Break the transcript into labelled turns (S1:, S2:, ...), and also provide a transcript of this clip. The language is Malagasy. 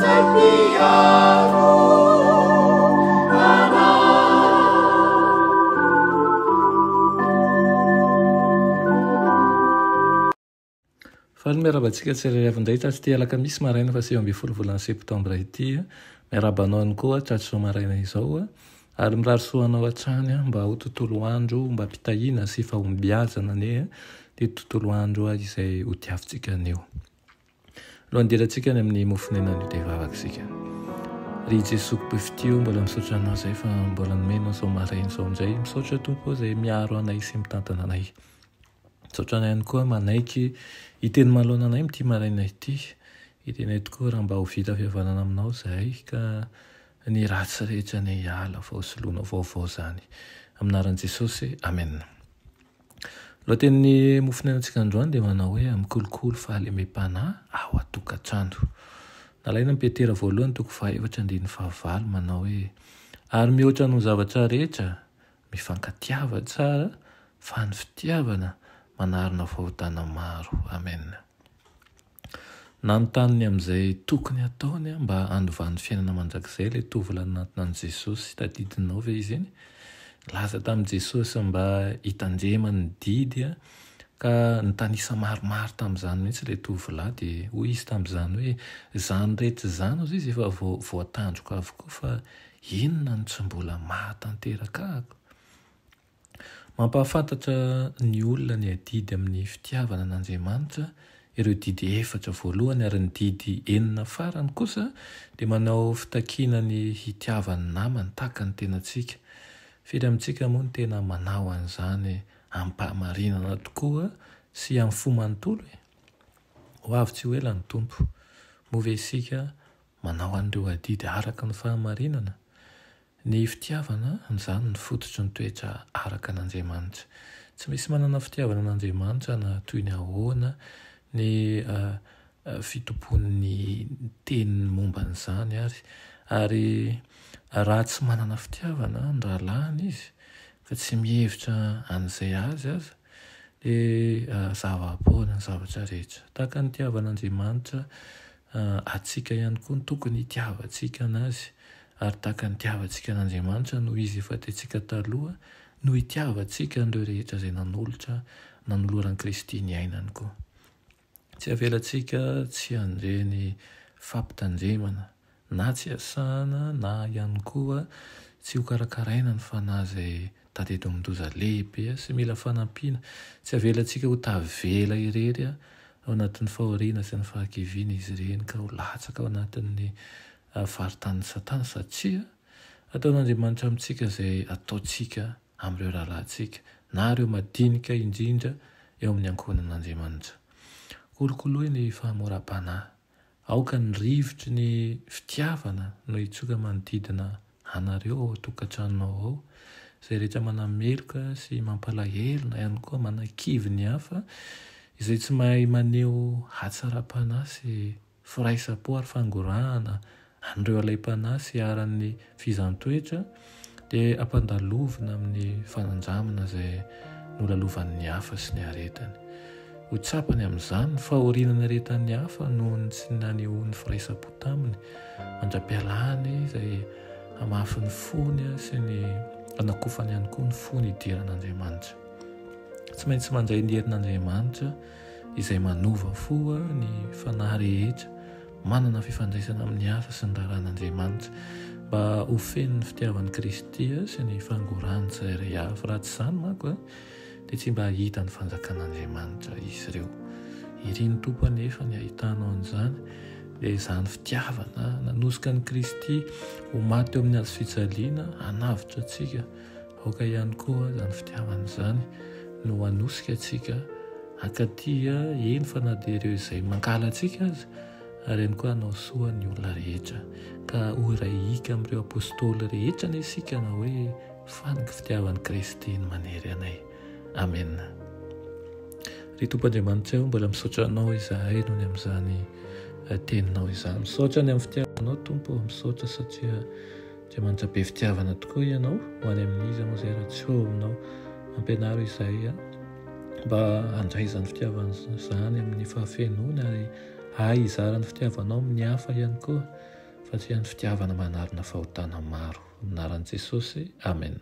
S1: izay mpiaro anay.
S2: Faly miarahaba antsika tsirairay avy indray tratry ity alakamisy maraina faha 19 volana septambra ity. Miarahaba anao ihany koa tratry izao maraina izao ary mirary soa anao hatrany mba ho tontolo andro ombam-pitahiana sy fahombiazana anie ity tontolo andro izay ho tiavintsika anio. Alohan'ny hidirantsika any amin'ny mofon'aina anio dia hivavaka isika. Ry Jesoa be fitia o, mbola misaotra Anao izay fa mbola nomenao izao maraina izao indray. Misaotra Tompo o izay miaro anay sy mitantana anay. Misaotra anay ihany koa manaiky hiteny manoloana anay amin'ity maraina ity. Irinay tokoa raha mba ho vita fihavanana aminao izahay ka ny ratsy rehetra anie hiala fa ho soloinao vaovao izany. Amin'ny anaran'i Jesosy, Amena. Lohatenin'ny mofonainantsika androany dia manao hoe Mikolokolo fahalemem-panahy ao an-tokantrano. Nalaina ny Petera voalohany toko fahaefatra andininy fahavalo manao hoe Ary mihoatra noho ny zavatra rehetra, Mifankatiava tsara fa ny fitiavana manarona fahotana maro. Amen. Nanontany ny amin'izay tokony hataony mba handovany fiainana mandrakizay ilay tovolahy nanatona an'i Jesosy. Tadidinao ve izy iny? Nilaza tamin'i Jesosy mba hitandremany ny didy ka nitanisa maromaro tamin'izany mihitsy ilay tovolahy dia hoy izy tamin'izany hoe izany rehetra izany hozy izy efa voatandriko avokoa fa Inona no tsy mbola mahatanteraka ahako? Mampahafantatra ny olona ny adidy amin'ny fitiavana an'Andriamanitra ireo didy efatra voalohany ary ny didy enina farany kosa dia manao fitakiana ny hitiavan'ny namany tahaka ny tenantsika. Firy amintsika moa no tena manao an'izany amim-pahamarinana tokoa sy amin'ny fo manontolo e? Ho avy tsy ho ela ny Tompo. Moa ve isika Manao an'ireo adidy araka ny fahamarinana. Ny fitiavana, izany no fototry ny toetra araka an'Andriamanitra. Tsy misy manana fitiavana an'Andriamanitra na toy ny ahoana ny fitompoan'ny teniny momba an'izany ary. Ary raha tsy manana fitiavana ny rahalahiny izy, ka tsy mihevitra an'izay azy aza, dia zava-poana ny zavatra rehetra. Tahaka ny nitiavan'Andriamanitra antsika ihany koa no tokony hitiavantsika an'Azy, ary tahaka ny nitiavantsika an'Andriamanitra noho Izy efa tiantsika taloha no hitiavantsika an'ireo rehetra izay nanolotra nanoloran'i Kristy ny ainany koa. Tsy avelantsika tsy handre ny fampitandremana na tsy hiasana na ihany koa tsy hokarakaraina ny fanahy izay tandindomin-doza lehibe sy mila fanampiana. Tsy avelantsika ho tavela irery ao anatin'ny fahoriana sy ny fahakiviana izy ireny ka ho latsaka ao anatin'ny faritanin'i Satana satria ataon'Andriamanitra amintsika izay ataontsika amin'ireo rahalahintsika na ireo madinika indrindra eo amin'ny ankohonan'Andriamanitra. Kolokoloy ny fahamoram-panahy. Aoka ny rivotry ny fitiavana no hitsoka manodidina anareo ao an-tokantranonao ao. Izay rehetra manameloka sy mampalahelo na ihany koa manakivy ny hafa, izay tsy mahay maneho hatsaram-panahy sy firaisam-po ary fangorahana an'ireo alaim-panahy sy iharan'ny fizahàn-toetra dia ampandalovina amin'ny fanandramana izay nolalovan'ny hafa sy ny aretiny. Ho tsapany amin'izany ny fahoriana niaretan'ny hafa noho ny tsy nanehoany firaisam-po taminy, mandra-pialany izay hamafy ny fony sy ny hanakofany ihany koa ny fony hidiran'Andriamanitra. Tsy maintsy mandray ny herin'Andriamanitra izay manova fo ny fanahy rehetra manana fifandraisana amin'ny hafa sy ny raharahan'Andriamanitra, mba ho feno ny fitiavan'i Kristy sy ny fangorahany tsirairay avy. Raha tsy izany manko dia tsy mba hahita ny fanjakan'Andriamanitra izy ireo. Irin'ny Tompo anefa ny hahitanao an'izany, dia izany fitiavana nanosika an'i Kristy ho maty teo amin'ny hazo fijaliana hanavotra antsika. Aoka ihany koa izany fitiavana izany no hanosika antsika hankatia, eny fa na dia ireo izay mankahala antsika aza, ary ihany koa hanao soa ny olona rehetra. Ka ho iray hika amin'ireo apostoly rehetra anie isika na hoe fanin'ny fitiavan'i Kristy no manery anay. Amena. Ry Tompo Andriamanitray o, mbola misaotra Anao izahay noho ny amin'izany teninao izany. Misaotra ny amin'ny fitiavanao Tompo, misaotra satria Andriamanitra be fitiavana tokoa Ianao, ho any amin'iza moa izay raha tsy eo aminao. Ampianaro izahay mba handray izany fitiavana izany amin'ny fahafenoany ary. Hahay hizara ny fitiavanao amin'ny hafa ihany koa fa tsy ny fitiavana manarona fahotana maro. Amin'ny anaran'i Jesosy, Amen.